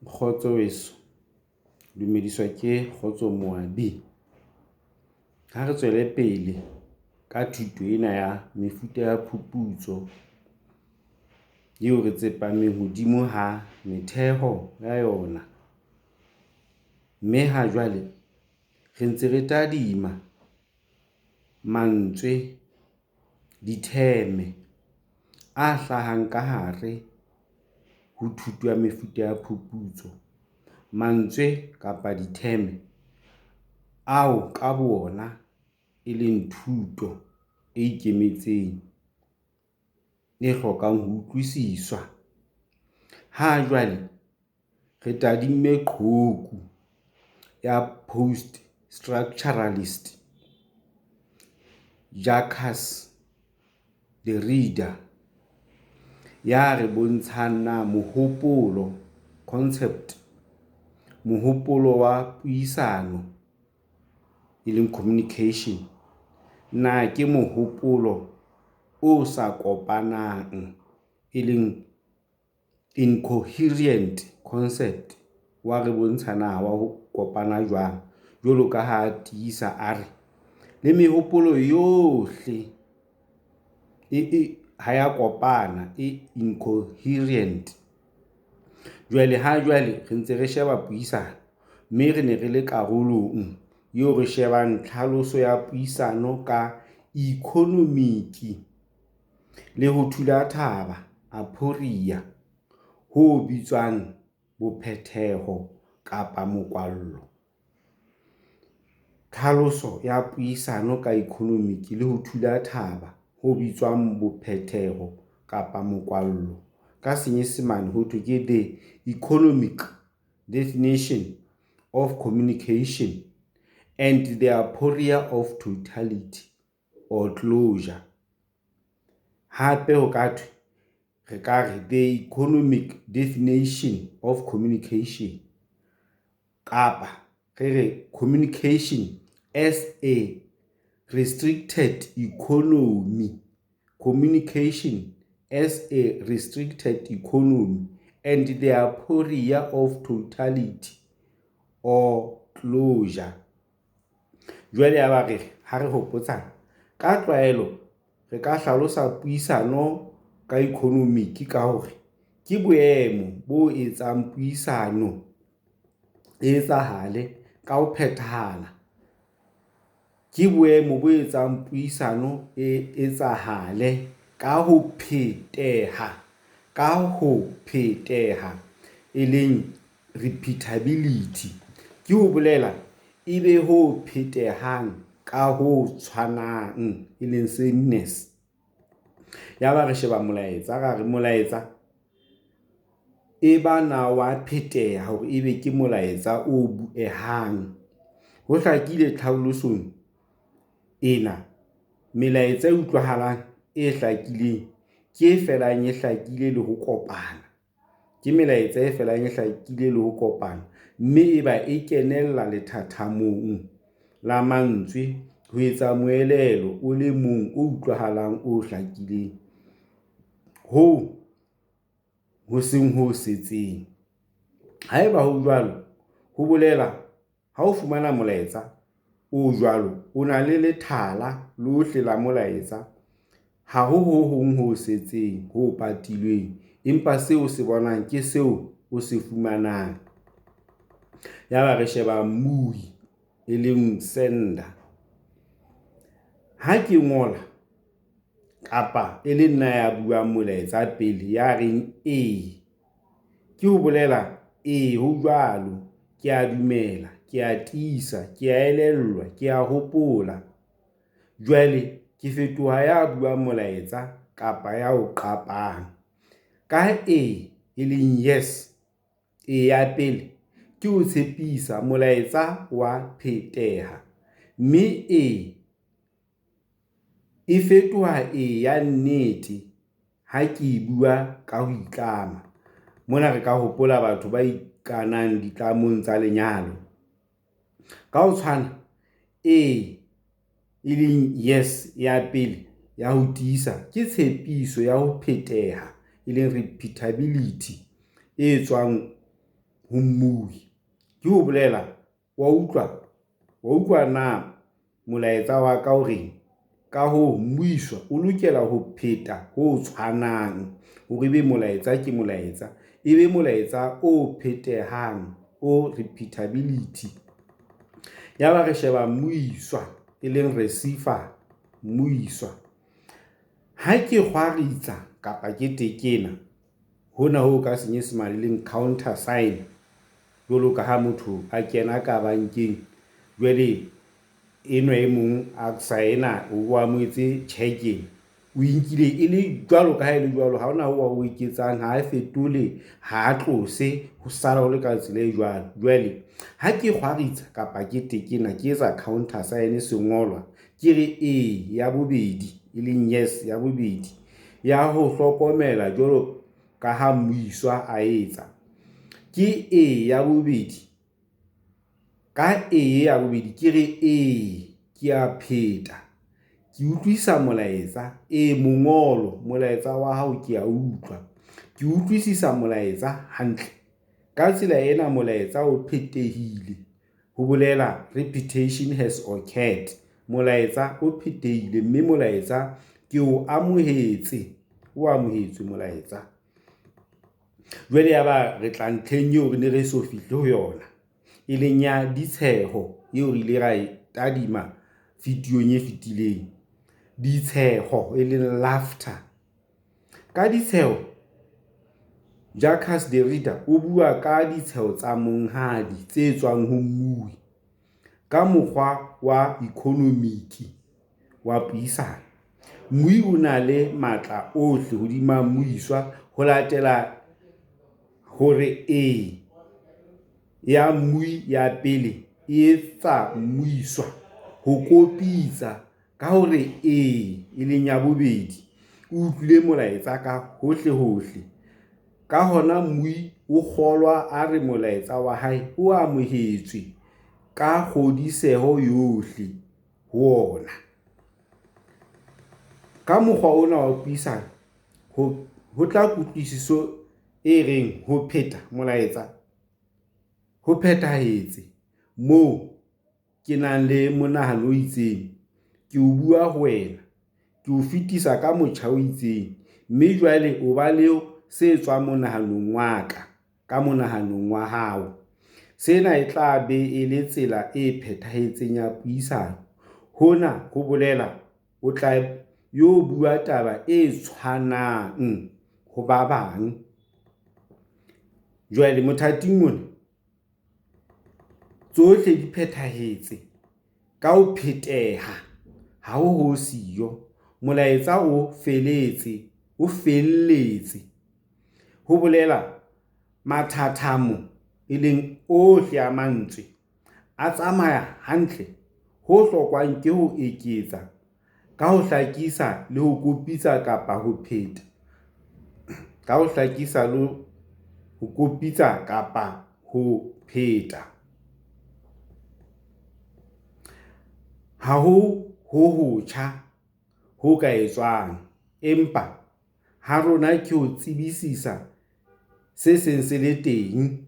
Kgotso weso, dumediswa ke Kgotso Moabi. Ha re tswele pele ka thuto ena ya mefuta ya phuputso eo re tsepameng hodimo ha metheho ya yona. Mme ha jwale re ntse re tadima mantswe, ditheme, a hlahang ka hare ho thuto ya mefuta ya phuputso. Mantswe kapa ditheme ao ka boona e leng thuto e ikemetseng, e hlokang ho utlwisiswa. Ha jwale re tadimme qhoku ya post-structuralist Jacques Derrida ya re bontshang na mohopolo, concept, mohopolo wa puisano, e leng communication, na ke mohopolo o sa kopanang, e leng incoherent concept, wa re bontsha na wa ho kopana jwang. Jwalo ka ha a tiisa a re, le mehopolo yohle e ha ya kopana, e incoherent. Jwale ha jwale re ntse re sheba puisano, mme re ne re le karolong eo re shebang tlhaloso ya puisano ka ikhonomiki le ho thula thaba, aporia, ho bitswang bophetheho kapa mokwallo. Tlhaloso ya puisano ka ikhonomiki le ho thula thaba ho bitswang bophetheho kapa mokwallo. Ka Senyesemane ho thwe ke the economic definition of communication and the aporia of totality or closure. Hape ho ka thwe, re ka re the economic definition of communication kapa re re communication as a restricted economy. Communication as a restricted economy and the aporia of totality or closure. Jwale ya ba re ha re hopotsana ka tlwaelo re ka hlalosa puisano ka economic ka hore ke boemo bo etsang puisano e etsahale ka ho phethahala. Ke boemo bo etsang puisano e etsahale ka ho pheteha, ka ho pheteha, e leng repeatability. Ke ho bolela e be ho phetehang ka ho tshwanang, e leng sameness. Yaba re sheba molaetsa, ra re molaetsa e ba na wa pheteha hore ebe ke molaetsa o buehang. Ho hlakile tlhalosong ena, melaetsa e utlwahalang, e hlakileng ke e felang e hlakile le ho kopana. Ke melaetsa e felang e hlakile le ho kopana, mme e ba e kenella lethathamong la mantswe ho etsa moelelo o le mong o utlwahalang, o hlakileng, hoo ho seng ho setseng. Haeba ho jwalo, ho bolela ha o fumana molaetsa o jwalo, o na le lethala lohle la molaetsa. Ha ho ho hong ho setseng, ho patilweng, empa seo o se bonang ke seo o se fumanang. Yaba re sheba mmui, e leng sender. Ha ke ngola kapa e le nna ya buang molaetsa pele ya reng ee, ke ho bolela ee, ho jwalo, ke a dumela, ke a tiisa, ke a elellwa, ke a hopola. Jwale ke fetoha ya buang molaetsa kapa ya o qapang. Ka ee, e leng yes, ee ya pele ke ho tshepisa molaetsa wa pheteha, mme ee e fetoha ee ya nnete ha ke e bua ka ho itlama. Mona re ka hopola batho ba ikanang ditlamong tsa lenyalo. Ka ho tshwana, ee, e leng yes ya pele ya ho tiisa ke tshepiso ya ho pheteha, e leng repeatability e tswang ho mmui. Ke ho bolela wa utlwa, wa utlwa na molaetsa wa ka o reng? Ka hoo, mmuiswa o lokela ho pheta ho tshwanang hore ebe molaetsa ke molaetsa, ebe molaetsa o phetehang, o repeatability. Yaba re sheba mmuiswa, e leng receiver, mmuiswa. Ha ke kgwaritsa kapa ke tekena hona ho ka senyesemane leng counter sign, jwalo ka ha motho a kena ka bankeng jwale enwa e mong a saena o amohetse cheque, o e nkile e le jwalo ka ha e le jwalo, ha hona ho a o eketsang, ha a fetole, ha a tlose ho sala ho le ka tsela e jwalo. Jwale ha ke kgwaritsa kapa ke tekena, ke etsa counter sign sengolwa, ke re ee ya bobedi, e leng yes ya bobedi ya ho hlokomela jwalo ka ha mmuiswa a etsa. Ke ee ya bobedi, ka ee ya bobedi ke re ee, ke a pheta, ke utlwisisa molaetsa. Ee, mongolo molaetsa wa hao ke a utlwa, ke utlwisisa molaetsa hantle. Ka tsela ena molaetsa o phetehile ho bolela repetition has occurred. Molaetsa o phetehile, mme molaetsa ke o amohetse, o amohetswe molaetsa. Jwale ya ba re tla ntlheng eo re ne re so fihle ho yona, e leng ya ditsheho eo re ile ra e tadima video-ng e fetileng. Ditsheho e leng laughter. Ka ditsheho, Jacques Derrida o bua ka ditsheho tsa monghadi tse tswang ho mmui ka mokgwa wa ekonomiki wa puisano. Mmui o na le matla ohle hodima mmuiswa ho latela hore ee ya mmui ya pele e etsa mmuiswa ho kopitsa ka ho re ee, e leng ya bobedi, o utlwile molaetsa ka hohlehohle. Ka hona mmui o kgolwa a re molaetsa wa hae o amohetswe ka kgodiseho yohle ho ona. Ka mokgwa ona wa puisano ho tla kutlwisisong e reng ho pheta molaetsa ho phethahetse moo ke nang le monahano o itseng, ke o bua ho wena, ke o fetisa ka motjha o itseng, mme jwale o ba le se tswang monahanong wa ka, ka monahanong wa hao. Sena e tla be e le tsela e phethahetseng ya puisano. Hona ho bolela o tla yo bua taba e tshwanang ho ba bang. Jwale mothating ona tsohle di phethahetse ka ho pheteha, ha ho ho siyo, molaetsa o feletse, o felletse. Ho bolela mathathamo e leng ohle a mantswe a tsamaya hantle. Ho hlokwang ke ho eketsa ka ho hlakisa le ho kopitsa kapa ho pheta. Ka ho hlakisa le ho kopitsa kapa ho pheta. Ha ho ho hotjha ho ka etswang, empa ha rona ke ho tsebisisa se seng se le teng.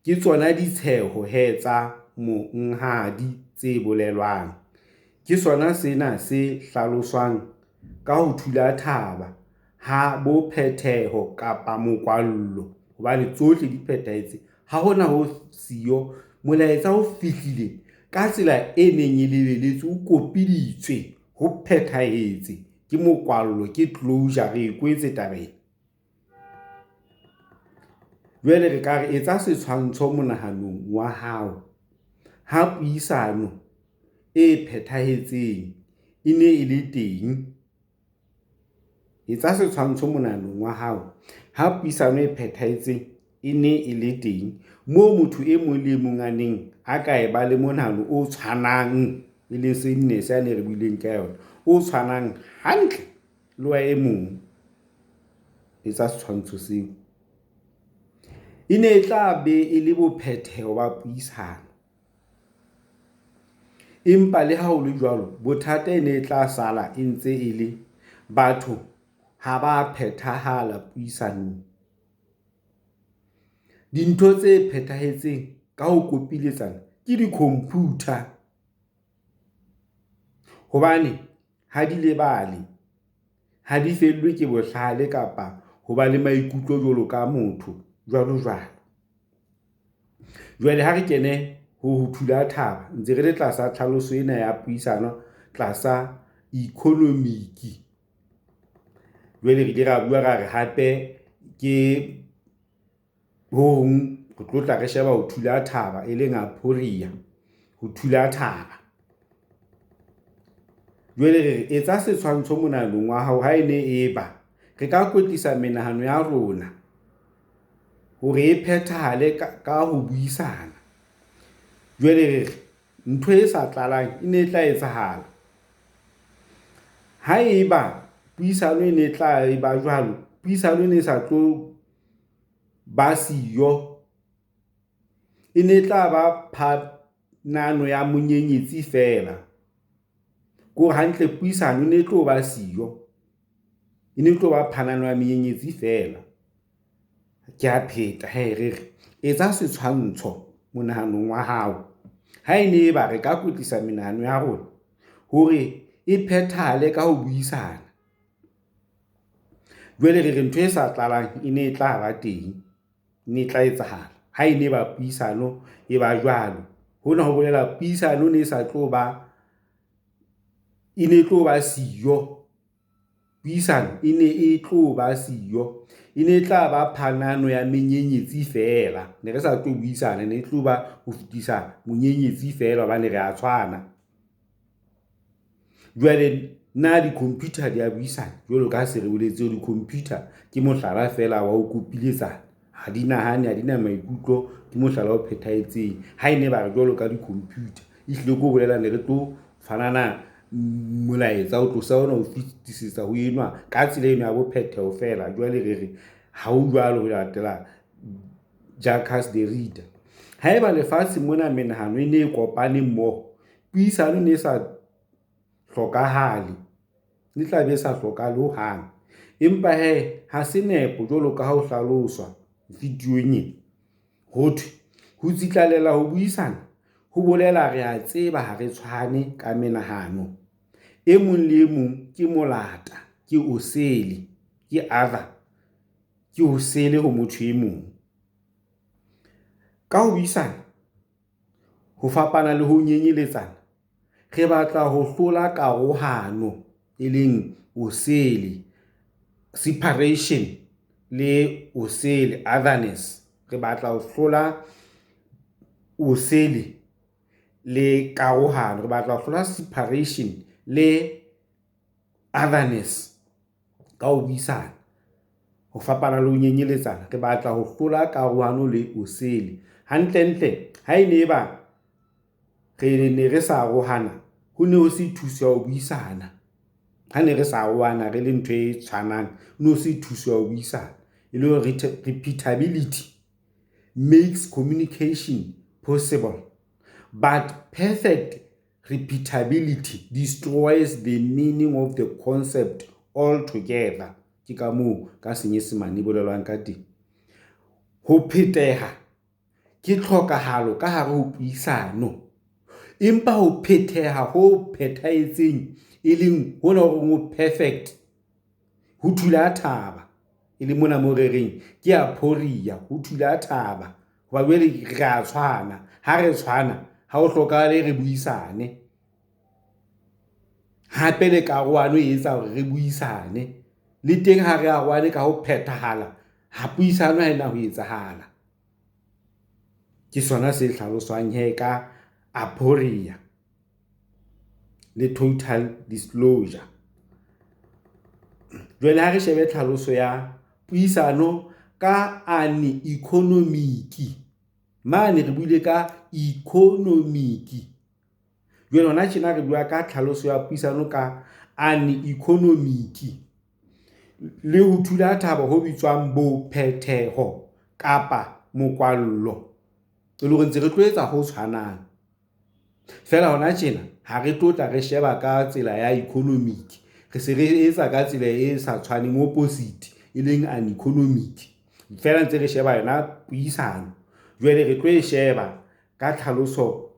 Ke tsona ditsheho hee tsa monghadi tse bolelwang. Ke sona sena se hlaloswang ka ho thula thaba ha bophetheho kapa mokwallo hobane tsohle di phethahetse, ha hona ho siyo. Molaetsa o fihlile ka tsela e neng e lebelletswe, o kopiditswe, ho phethahetse. Ke mokwallo, ke closure, re e kwetse taba ena. Jwale re ka re etsa setshwantsho monahanong wa hao ha puisano e phethahetseng e ne e le teng. Etsa setshwantsho monahanong wa hao ha puisano e phethahetseng e ne e le teng, moo motho e mong le e mong a neng a ka e ba le monahano o tshwanang, e leng sameness yane e re buileng ka yona, o tshwanang hantle le wa e mong. Etsa setshwantsho seo. E ne e tla be e le bophetheho ba puisano. Empa le ha ho le jwalo, bothata e ne e tla sala e ntse e le batho ha ba phethahala puisanong. Dintho tse phethahetseng ka ho kopiletsana ke di-computer hobane ha di lebale, ha di fellwe ke bohlale kapa ho ba le maikutlo jwalo ka motho jwalo jwalo. Jwale ha re kene ho thula thaba ntse re le tlasa tlhaloso ena ya puisano tlasa economic. Jwale re ile ra bua, ra re hape ke ho hong re tlo tla re sheba ho thula thaba, e leng aporia ho thula thaba. Jwale re re etsa setshwantsho monahanong wa hao ha e ne e ba re ka kwetlisa menahano ya rona hore e phethahale ka ho buisana. Jwale re re ntho e sa tlalang e ne e tla etsahala. Haeba puisano e ne e tla e ba jwalo, puisano e ne e sa tlo ba siyo, e ne e tla ba phanano ya monyenyetsi feela. Ke hore hantle puisano e ne e tlo ba siyo, e ne e tlo ba phanano ya menyenyetsi feela. Ke a pheta hee re re etsa setshwantsho monahanong wa hao. Ha e ne e ba re ka kwetlisa menahano ya rona hore e phethahale ka ho buisana. Jwale re re ntho e sa tlalang e ne e tla ba teng, e ne e tla etsahala ha e ne ba puisano e ba jwalo. Hona ho bolela puisano e ne e sa tlo ba, e ne e tlo ba siyo. Puisano e ne e tlo ba siyo, e ne e tla ba phanano ya menyenyetsi feela. Ne re sa tlo buisana, ne e tlo ba ho fetisa monyenyetsi feela hobane re a tshwana. Jwale na di-computer di a buisana? Jwalo ka ha se re boletse hore di-computer ke mohlala feela wa ho kopiletsana, ha di nahane, ha di na maikutlo, ke mohlala o phethahetseng. Ha e ne ba re jwalo ka di-computer, ehlile ke ho bolela ne re tlo fanana molaetsa ho tlosa ona ho fetisetsa ho enwa ka tsela eno ya bophetheho feela. Jwale re re ha ho jwalo ho latela Jacques Derrida. Haeba lefatshe mona menahano e ne e kopane mmoho, puisano e ne e sa hlokahale, e tla be e sa hlokahale hohang. Empa hee ha se nepo jwalo ka ha ho hlaloswa video-ong ena. Ho thwe ho tsitlallela ho buisana ho bolela re a tseba ha re tshwane ka menahano. E mong le e mong ke molata, ke o sele, ke other, ke o sele ho motho e mong. Ka ho buisana ho fapana le ho nyenyeletsana, re batla ho hlola karohano, e leng o sele, separation le o sele, otherness. Re batla ho hlola o sele le karohano, re batla ho hlola separation le otherness ka ho buisana ho fapana le ho nyenyeletsana. Re batla ho hlola karohano le o sele. Hantlentle ha e ne e ba re ne re sa arohana, ho ne ho se thuso ya ho buisana. Ha ne re sa arohana, re le ntho e tshwanang, ho no se thuso ya ho buisana e le hore repeatability makes communication possible, but perfect repeatability destroys the meaning of the concept altogether. Ke ka moo ka Senyesemane e bolelwang ka teng. Ho pheteha ke tlhokahalo ka hare ho puisano, empa ho phetheha ho phethahetseng, e leng hona ho reng ho perfect, ho thula thaba. E le mona mo re reng ke aporia ho thula thaba hoba jwale re a tshwana. Ha re tshwana ha ho hlokahale re buisane. Hape le karohano e etsa hore re buisane le teng ha re arohane ka ho phethahala, ha puisano ha ena ho etsahala. Ke sona se hlaloswang hee ka aporia le total disclosure. Jwale ha re shebe tlhaloso ya puisano ka uneconomic. Mane re buile ka economic, jwale hona tjena re bua ka tlhaloso ya puisano ka uneconomic le ho thula thaba ho bitswang bophetheho kapa mokwallo. E le hore ntse re tlo etsa ho tshwanang feela hona tjena ha re tlo tla re sheba ka tsela ya economic, re se re etsa ka tsela e sa tshwaneng opposite, e leng uneconomic. Feela ntse re sheba yona puisano. Jwale re tlo e sheba ka tlhaloso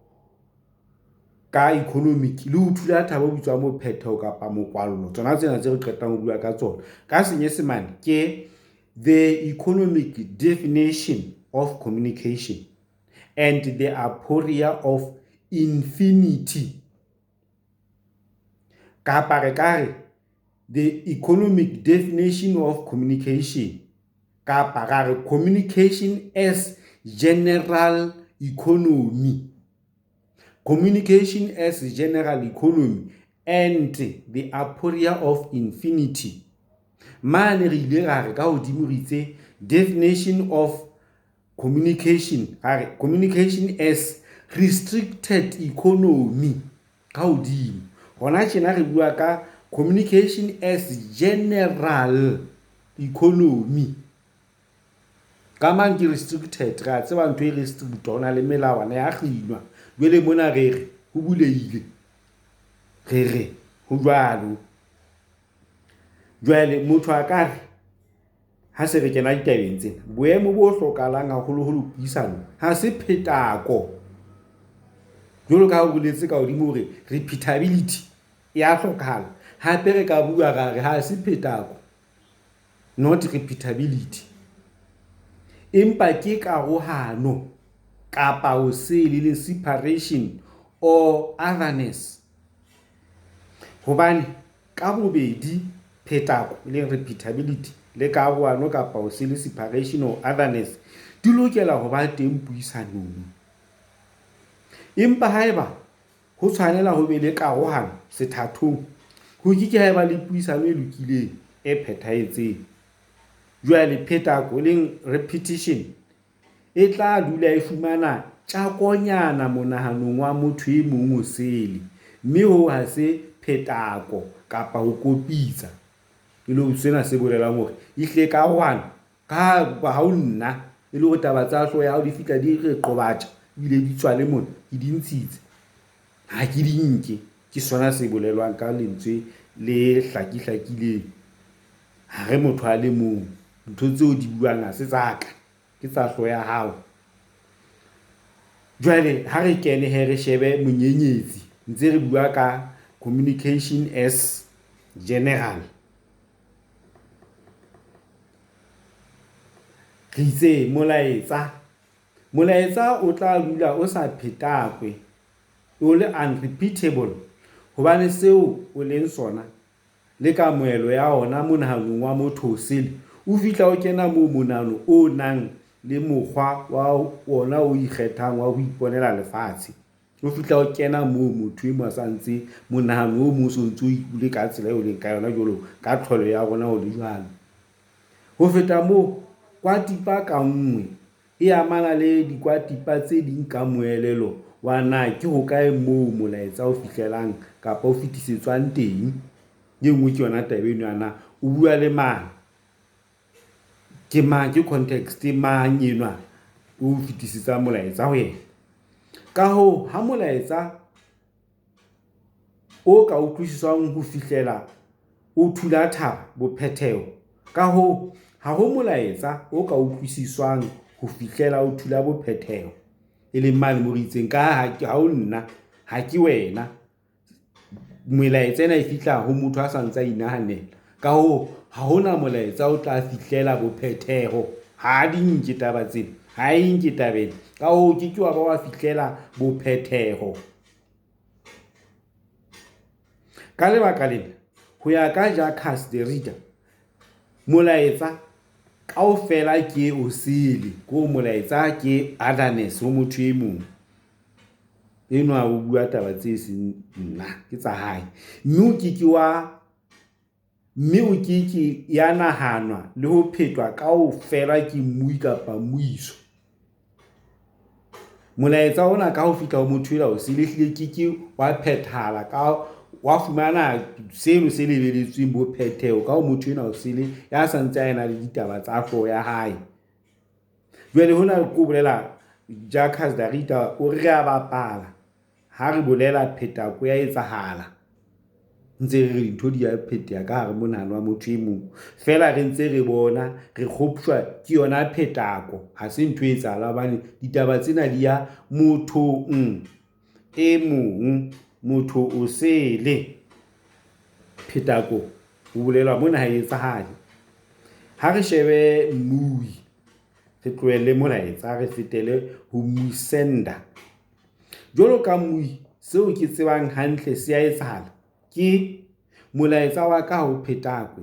ka economic le ho thula thaba ho bitswang mophetho kapa mokwallo. Tsona tsena tse re qetang ho bua ka tsona. Ka Senyesemane ke the economic definition of communication and the aporia of infinity. Kapa re ka re the economic definition of communication kapa ra re communication as general economy. Communication as general economy and the aporia of infinity. Mane re ile ra re ka hodimo re itse definition of communication, ra re communication as restricted economy ka hodimo. Hona tjena re bua ka communication as general economy. Ka mang ke restricted, re a tseba ntho e restrict, ho na le melawana ya kginwa. Jwale mona re re ho bulehile, re re ho jwalo. Jwale motho a ka re ha se re kena ditabeng tsena, boemo bo hlokahalang haholoholo puisano ha se phetako. Jwalo ka ha o boletse ka hodimo hore repeatability e ya hlokahala, hape re ka bua ra re ha se phetako, not repeatability. Empa ke karohano kapa ho sele le separation or otherness. Hobane ka bobedi phetako e leng repeatability le karohano kapa ho sele separation or otherness di lokela ho ba teng puisanong. Empa haeba ho tshwanela ho be le karohano sethathong, ho ke ke ha eba le puisano e lokileng, e phethahetseng. Jwale phetako e leng repetition e tla dula e fumana tjakonyana monahanong wa motho e mong osele, mme hoo ha se phetako kapa ho kopitsa. E leng sena se bolelang hore ehlile karohano ka ha ho nna e le hore taba tsa hlooho ya hao di fihla di re qobatjha ebile di tswa le mona, ke di ntshitse, ha ke di nke. Ke sona se bolelwang ka lentswe le hlaki-hlakileng. Ha re motho a le mong, ntho tseo di buang ha se tsa ka, ke tsa hlooho ya hao. Jwale ha re kene hee re shebe monyenyetsi ntse re bua ka communication as general. Re itse molaetsa, molaetsa o tla dula o sa phetakwe, o le unrepeatable hobane seo o leng sona le kamohelo ya ona monahanong wa motho osele, o fihla o kena moo monahano o nang le mokgwa wa wona o ikgethang wa ho iponela lefatshe. O fihla o kena moo motho e mong a sa ntse monahano o mong o so ntso o le ka tsela eo o leng ka yona jwalo ka tlholo ya rona ho le jwalo. Ho feta moo, kwatipa ka nngwe e amana le dikwatipa tse ding ka moelelo wa na ke hokae moo molaetsa o fihlelang kapa o fetisetswang teng. E nngwe ke yona taba eno ya na o bua le mang, ke mang, ke context mang enwa o fetisetsang molaetsa ho yena. Ka hoo, ha molaetsa o ka utlwisiswang ho fihlela o thula thaba bophetheho. Ka hoo, ha ho molaetsa o ka utlwisiswang ho fihlela o thula bophetheho, e leng mane moo re itseng ka ha ho nna, ha ke wena. Melaetsa ena e fihla ho motho a sa ntse a inahanela. Ka hoo, ha hona molaetsa o tla fihlela bophetheho. Ha di nke taba tsena, ha e nke taba ena. Ka hoo, o ke ke wa ba wa fihlela bophetheho. Ka lebaka lena, ho ya ka Jacques Derrida, molaetsa kaofela ke osele, ke hore molaetsa ke otherness ho motho e mong. Enwa o bua taba tse seng nna, ke tsa hae. Mme o ke ke wa, mme o ke ke ya nahanwa le ho phetwa kaofela ke mmui kapa mmuiswa. Molaetsa ona ka ho fihla ho motho enwa osele, ehlile ke ke wa phethahala ka wa fumana seno se lebeletsweng bophetheho ka ho motho enwa osele ya sa ntse a ena le ditaba tsa hlooho ya hae. Jwale hona ke ho bolela Jacques Derrida o re re a bapala ha re bolela phetako ya etsahala. Ntse re re dintho di a pheteha ka hare monahano wa motho e mong. Feela re ntse re bona re kgoptjwa ke yona phetako. Ha se ntho e etsahalang hobane ditaba tsena di ya mothong e mong, motho o sele. Phetako ho bolelwa mona ha e etsahale. Ha re shebe mmui, re tlohelle molaetsa, re fetele ho sender. Jwalo ka mmui, seo ke tsebang hantle se a etsahala ke molaetsa wa ka ha o phetakwe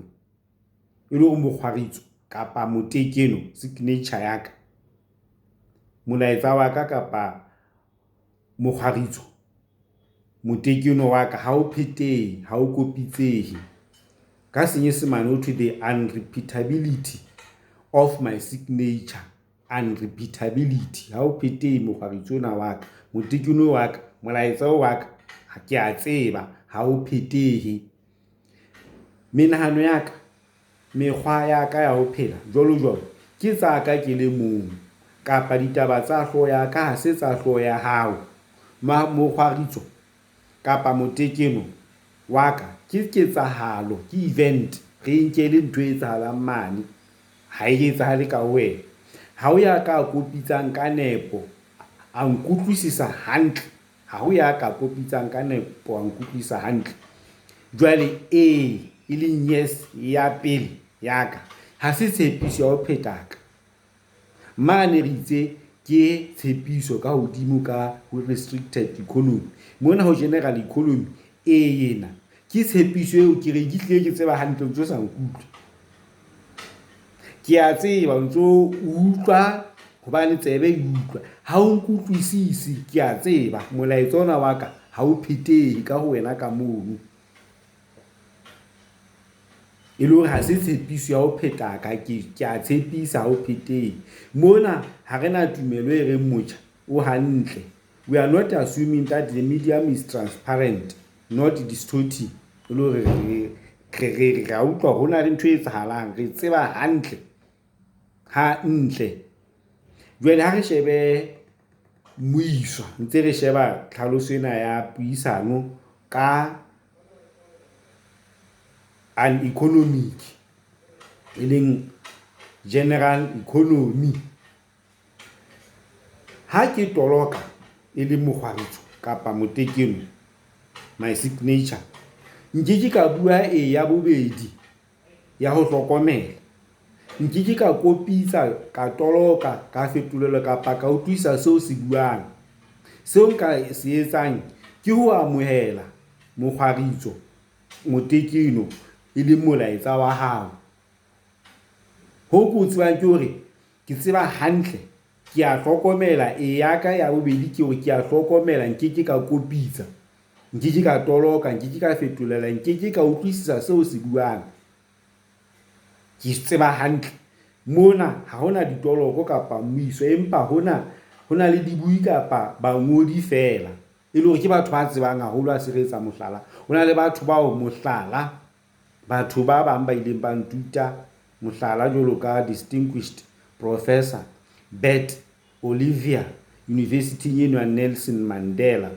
e le hore mokgwaritso kapa motekeno, signature ya ka. Molaetsa wa ka kapa mokgwaritso, motekeno wa ka ha o phetehe, ha o kopitsehe. Ka senyesemane ho thwe the unrepeatability of my signature, unrepeatability. Ha o phetehe mokgwaritso ona wa ka, motekeno wa ka, molaetsa oo wa ka, ke a tseba ha o phetehe. Menahano ya ka, mekgwa ya ka ya ho phela jwalo jwalo, ke tsa ka ke le mong kapa ditaba tsa hlooho ya ka ha se tsa hlooho ya hao. Mokgwaritso kapa motekeno wa ka ke ketsahalo, ke event. Re e nke e le ntho e etsahalang mane, ha e etsahale ka ho wena. Ha ho ya ka kopitsang ka nepo, a nkutlwisisa hantle. Ha ho ya ka kopitsang ka nepo, a nkutlwisisa hantle. Jwale ee, e leng yes ya pele ya ka, ha se tshepiso ya ho phetaka. Mane re itse ke tshepiso ka hodimo ka ho restricted economy. Mona ho general economy, ee ena ke tshepiso eo ke reng ke hlile ke tseba hantle o ntso sa nkutlwe. Ke a tseba o ntso utlwa hobane tsebe e utlwa. Ha o nkutlwisise, ke a tseba molaetsa ona wa ka ha o phetehe ka ho wena ka mono. E le hore ha se tshepiso ya ho phetaka, ke a tshepisa ha o phetehe. Mona ha re na tumelo e reng motjha o hantle. We are not assuming that the medium is transparent, not distorting. E le hore re a utlwa hore hona le ntho e etsahalang, re tseba hantle hantle. Jwale ha re shebe mmuiswa, ntse re sheba tlhaloso ena ya puisano ka uneconomic, e leng general economy. Ha ke toloka e le mokgwaritso kapa motekeno, my signature, nkeke ka bua e ya bobedi ya ho hlokomela. Nkeke ka kopitsa, ka toloka, ka fetolela kapa ka utlwisisa seo se buang. Seo nka se etsang ke ho amohela mokgwaritso, motekeno e leng molaetsa wa hao. Hoo ko tsebang ke hore ke tseba hantle, ke a hlokomela e ya ka ya bobedi ke hore ke a hlokomela nkeke ka kopitsa, nkeke ka toloka, nkeke ka fetolela, nkeke ka utlwisisa seo se buang. Ke tseba hantle mona ha hona ditoloko kapa mmuiso, empa hona ho na le dibui kapa bangodi feela. E le hore ke batho ba tsebang haholo ha se re etsa mohlala. Ho na le batho bao mohlala, batho ba bang ba ileng ba nthuta mohlala jwalo ka distinguished professor Bert Olivier university-ing eno ya Nelson Mandela.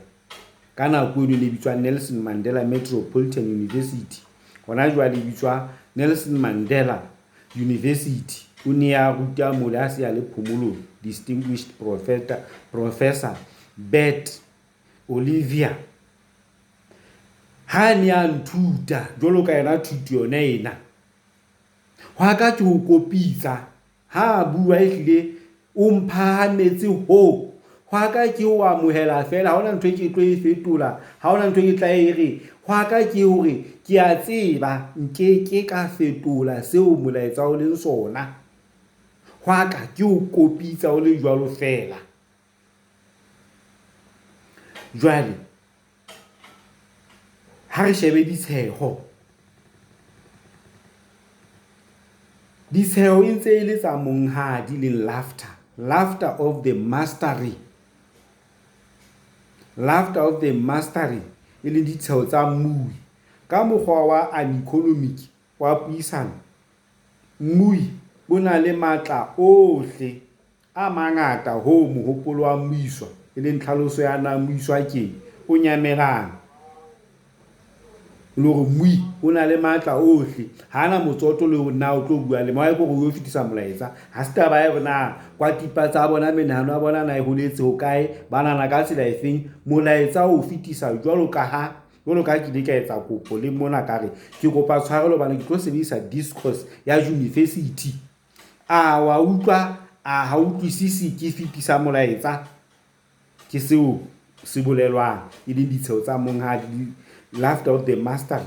Ka nako eno e ne bitswa Nelson Mandela Metropolitan University. Hona jwale e bitswa Nelson Mandela University. O ne a ruta mole ha se a le phomolong, distinguished professor Bert Olivier. Ha ne a nthuta jwalo ka yona thuto yona ena, hwa ka ke ho kopitsa ha bua ehlile o mphahametse hoo. Hwa ka ke ho amohela feela, ha hona ntho e ke tlo e fetola, ha hona ntho e ke tla e re. Hwa ka ke hore ke a tseba nkeke ka fetola seo molaetsa o leng sona. Hwa ka ke ho kopitsa o le jwalo feela. Jwale ha re shebe ditsheho. Ditsheho e ntse e le tsa monghadi leng laughter, laughter of the mastery. Laughter of the mastery e leng ditsheho tsa mmui. Ka mokgwa wa uneconomic wa puisano, mmui o na le matla ohle a mangata hoo mohopolo wa mmuiswa, e leng tlhaloso ya na mmuiswa keng, o nyamelang. E le hore mmui o na le matla ohle, ha ana motsoto le hore na o tlo bua le mang, ke hore o yo fetisa molaetsa. Ha se taba ya hore na kwatipa tsa bona, menahano ya bona na e holetse hokae, ba nahana ka tsela efeng. Molaetsa o fetisa jwalo ka ha jwalo ka ha ke ile ka etsa kopo le mona ka re ke kopa tshwarelo hobane ke tlo sebedisa discourse ya university. A wa utlwa a ha utlwisisi ke fetisa molaetsa? Ke seo se bolelwang e leng ditsheho tsa monghadi, laughter of the master.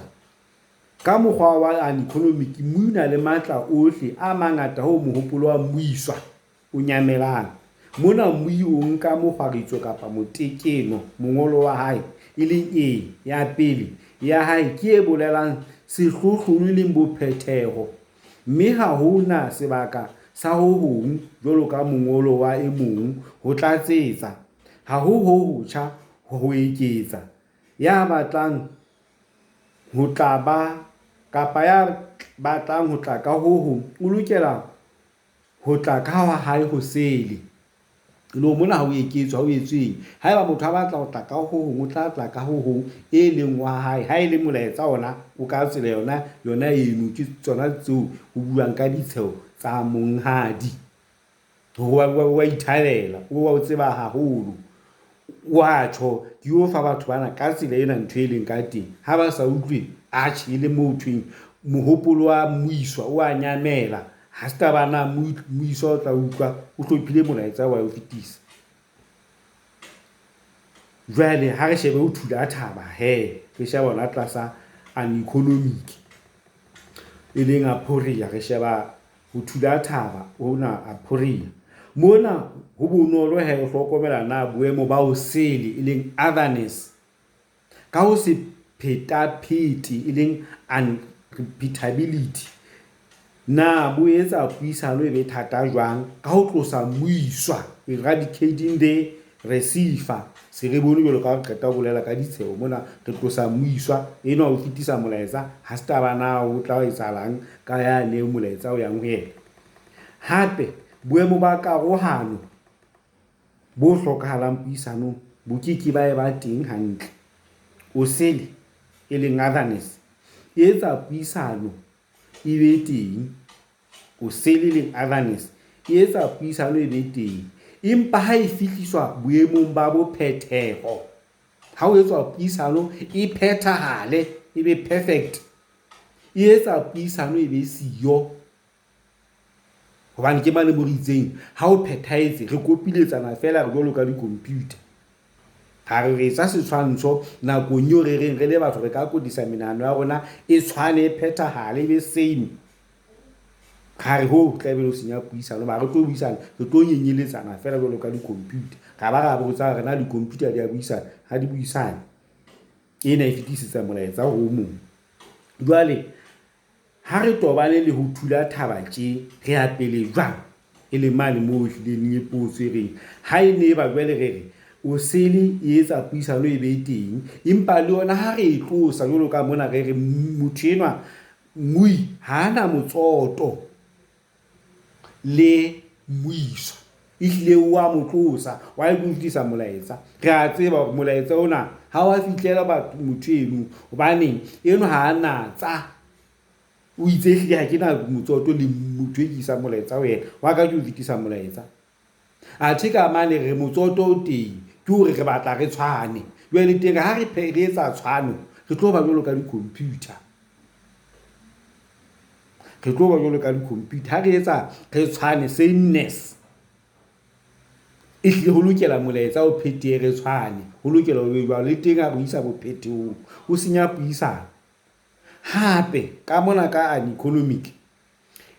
Ka mokgwa wa an economic, mmui o na le matla ohle a mangata hoo mohopolo wa mmuiswa o nyamelang. Mona mmui o nka mokgwaritso kapa motekeno, mongolo wa hae, e leng e ya pele ya hae ke e bolelang sehlohlolo e leng bophetheho, mme ha ho na sebaka sa ho hong jwalo ka mongolo wa e mong ho tlatsetsa, ha ho ho hotjha ho eketsa. Ya batlang ho tla ka ho hong, o lokela ho tla ka ha hae hosele. E le hore mona ha ho eketswe, ha ho etsweng. Haeba motho a batla ho tla ka ho hong, o tla tla ka ho hong e leng wa hae. Ha e le molaetsa ona o ka tsela yona yona eno, ke tsona tseo ho buang ka ditsheho tsa monghadi. Hore wa ithabela, o wa o tseba haholo. Wa tjho, ke yo fa batho bana ka tsela ena ntho e leng ka teng. Ha ba sa utlwe, atjhe e le moo thweng mohopolo wa mmuiswa o a nyamela. Ha se taba na mmuiswa o tla utlwa, o hlophile molaetsa wa o fetisa. Jwale ha re shebe ho thula thaba hee, re sheba hona tlasa an economic e leng aporia. Re sheba ho thula thaba hona aporia. Mona ho bonolo he ho hlokomela na boemo ba ho sele e leng otherness, ka ho se phetaphete e leng unrepeatability. Na bo etsa puisano e be thata jwang ka ho tlosa mmuiswa, eradicating the receiver. Se re bone jwalo ka ha re qeta ho bolela ka ditsheho mona, re tlosa mmuiswa enwa o fetisa molaetsa. Ha se taba na o tla etsahalang ka yane molaetsa o yang ho yena. Hape boemo ba karohano bo hlokahalang puisanong bo keke ba eba teng hantle. O sele e leng otherness e etsa puisano e be teng. O sele e leng otherness e etsa puisano e be teng. Empa ha e fihliswa boemong ba bophetheho, ha ho etswa puisano e phethahale, e be perfect, e etsa puisano e be siyo. Hobane ke mane mo re itseng ha o phethahetse re kopiletsana feela re jwalo ka di-computer. Ha re etsa setshwantsho nakong eo re reng re le batho re ka kwetlisa menahano ya rona e tshwane, e phethahale, e be same. Ha re ho tla be le ho senya puisano, mara re tlo buisana, re tlo nyenyeletsana feela jwalo ka di-computer. Ra ba ra botsa hore na di-computer di a buisana, ha di buisane. Ena e fetisetsa molaetsa ho mong. Jwale ha re tobane le ho thula thaba tje, re ya pele jwang? E leng mane moo ehlileng e potso e reng ha e ne ba jwale re re o sele e etsa puisano e be teng, empa le yona ha re e tlosa jwalo ka mona re re motho enwa mmui ha ana motsoto le mmuiswa, ehlile wa mo tlosa wa e fetisa molaetsa. Re a tseba hore molaetsa ona ha wa fihlela batho motho eno, hobaneng enwa ha a natsa. O itse ehlile ha ke na motsoto le motho e ke isang molaetsa ho yena, wa ka ke ho fetisa molaetsa. Athe ka mane re motsoto o teng, ke hore re batla re tshwane. Jwale teng ha re etsa tshwano, re tlo ba jwalo ka di-computer. Re tlo ba jwalo ka di-computer. Ha re etsa re tshwane, sameness, ehlile ho lokela molaetsa o phetehe re tshwane. Ho lokela ho be jwalo. Le teng ha re isa bophethehong, o senya puisano. Hape ka mona ka an economic,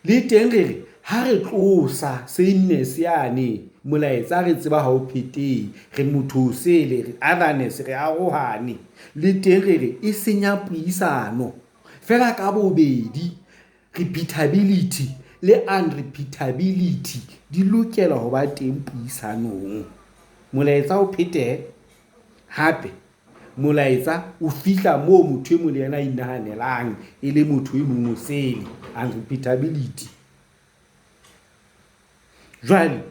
le teng re re ha re tlosa sameness yane, molaetsa re tseba ha o phetehe, re motho o sele, re otherness, re arohane. Le teng re re e senya puisano feela ka bobedi, repeatability le unrepeatability di lokela ho ba teng puisanong. Molaetsa o phetehe, hape molaetsa o fihla moo motho e mong le yena a inahanelang e le motho e mong o sele, unrepeatability. Jwale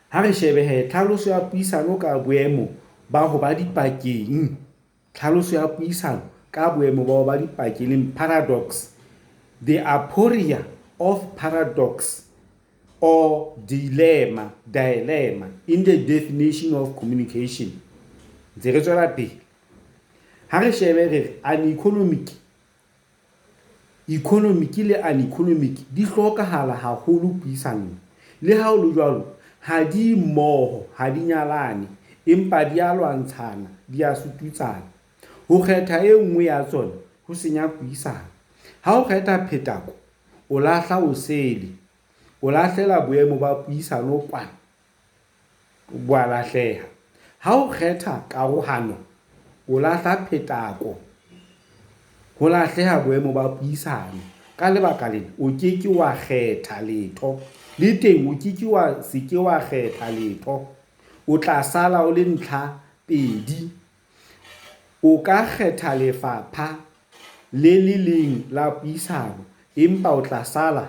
ha re shebe he tlhaloso ya puisano ka boemo ba ho ba dipakeng. Tlhaloso ya puisano ka boemo ba ho ba dipakeng, e leng paradox. The aporia of paradox or dilemma, dilemma in the definition of communication. Ntse re tswela pele. Ha re shebe re re uneconomic, economic le uneconomic di hlokahala haholo puisanong. Le ha ho le jwalo, ha di mmoho, ha di nyalane, empa di a lwantshana, di a sututsana. Ho kgetha e nngwe ya tsona ho senya puisano. Ha o kgetha phetako, o lahla osele, o lahlela boemo ba puisano kwana, bo a lahleha. Ha o kgetha karohano, o lahla phetako, ho lahleha boemo ba puisano. Ka lebaka lena, o ke ke wa kgetha letho, le teng o ke ke wa se ke wa kgetha letho. O tla sala o le ntlha pedi. O ka kgetha lefapha le le leng la puisano, empa o tla sala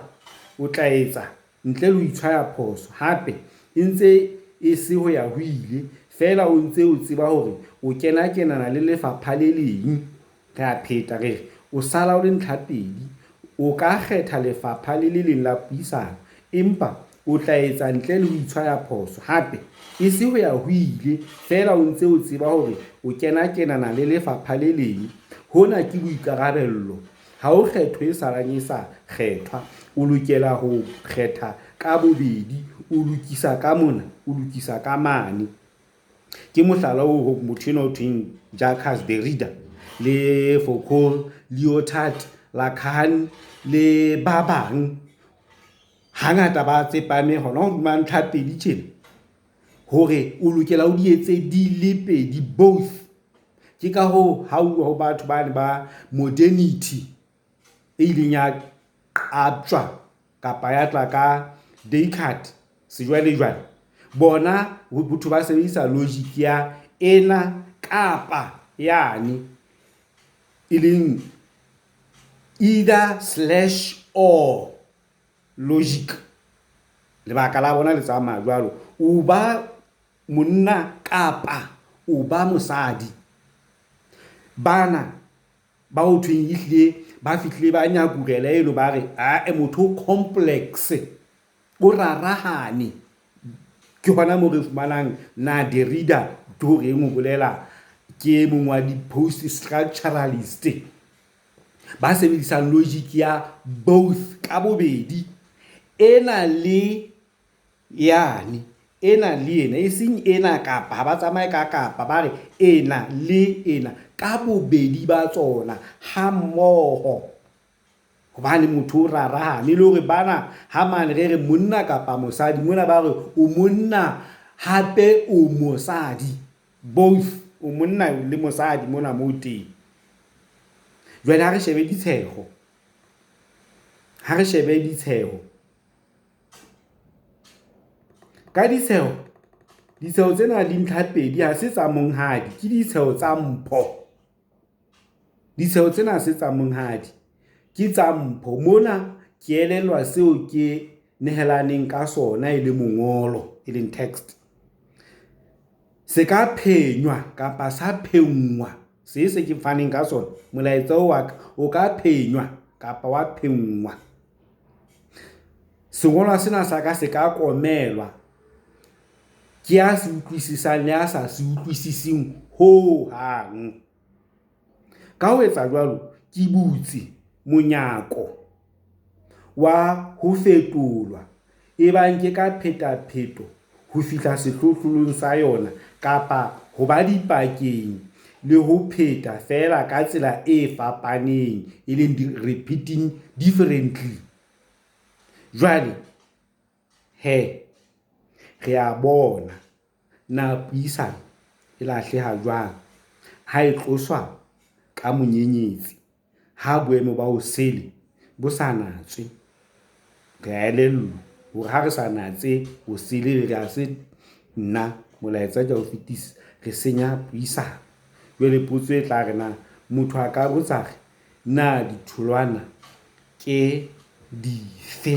o tla etsa ntle le ho itshwaya phoso. Hape e ntse e se ho ya ho ile, feela o ntse o tseba hore o kena-kenana le lefapha le leng. Re a pheta re re, o sala o le ntlha pedi. O ka kgetha lefapha le le leng la puisano, empa o tla etsa ntle le ho itshwaya phoso. Hape e se ho ya ho ile, feela o ntse o tseba hore o kena-kenana le lefapha le leng. Hona ke boikarabello. Ha ho kgetho e salang e sa kgethwa. O lokela ho kgetha ka bobedi, o lokisa ka mona, o lokisa ka mane. Ke mohlala oo motho enwa ho thweng Jacques Derrida le Foucault, Lyotard, Lacan le ba bang. Hangata ba tsepame hona hodima ntlha pedi tjena hore o lokela o di etse di le pedi, both. Ke ka hoo ha uwa ho batho bane ba modernity e ileng ya qaptjwa kapa ya tla ka Descartes sejwalejwale. Bona ho ba sebedisa logic ya ena kapa yane, e leng either slash or logic. Lebaka la bona le tsamaya jwalo. O ba monna kapa o ba mosadi. Bana ba ho thweng ehlile ba fihlile ba nyakurela eno, ba re ae motho o complex, o rarahane. Ke hona moo re fumanang na Derrida ke ho reng o bolela ke e mong wa di-post structuralist ba sebedisang logic ya both, ka bobedi, ena le yane, ena le ena, e seng ena kapa, ha ba tsamaye ka kapa, ba re ena le ena ka bobedi ba tsona ha mmoho. Hobane motho o rarahane, e le hore bana ha mane re re monna kapa mosadi, mona ba re o monna hape o mosadi, both, o monna le mosadi mona moo teng. Jwale ha re shebe ditsheho, ha re shebe ditsheho. Ka ditsheho, ditsheho tsena di ntlha pedi, ha se tsa monghadi, ke ditsheho tsa mpho. Ditsheho tsena ha se tsa monghadi, ke tsa mpho. Mona ke elellwa seo ke nehelaneng ka sona e le mongolo, e leng text. Se ka phenywa kapa sa phenngwa, se se ke faneng ka sona, molaetsa oo wa ka o ka phenywa kapa wa phenngwa. Sengolwa sena sa ka se ka komelwa ke ya se utlwisisang le a sa se utlwisising hohang. Ka ho etsa jwalo, ke butse monyako wa ho fetolwa, ebang ke ka phetapheto ho fihla sehlohlolong sa yona kapa ho ba dipakeng le ho pheta feela ka tsela e fapaneng, e leng repeating differently. Jwale he, re a bona na puisano e lahleha jwang ha e tloswa ka monyenyetsi, ha boemo ba osele bo sa natswe. Re a elellwa hore ha re sa natse osele, re ha se nna molaetsa ke a o fetisa, re senya puisano. Jwale potso e tla re na motho a ka botsa re na ditholwana ke dife?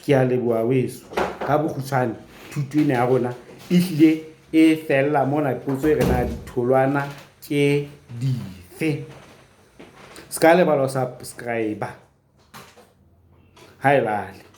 Ke a leboha weso. Ka bokgutshwane, thuto ena ya rona ehlile e fella mona. Potso e re na ditholwana ke dife? efe. Se ka lebala ho subscriber. Ha e lale.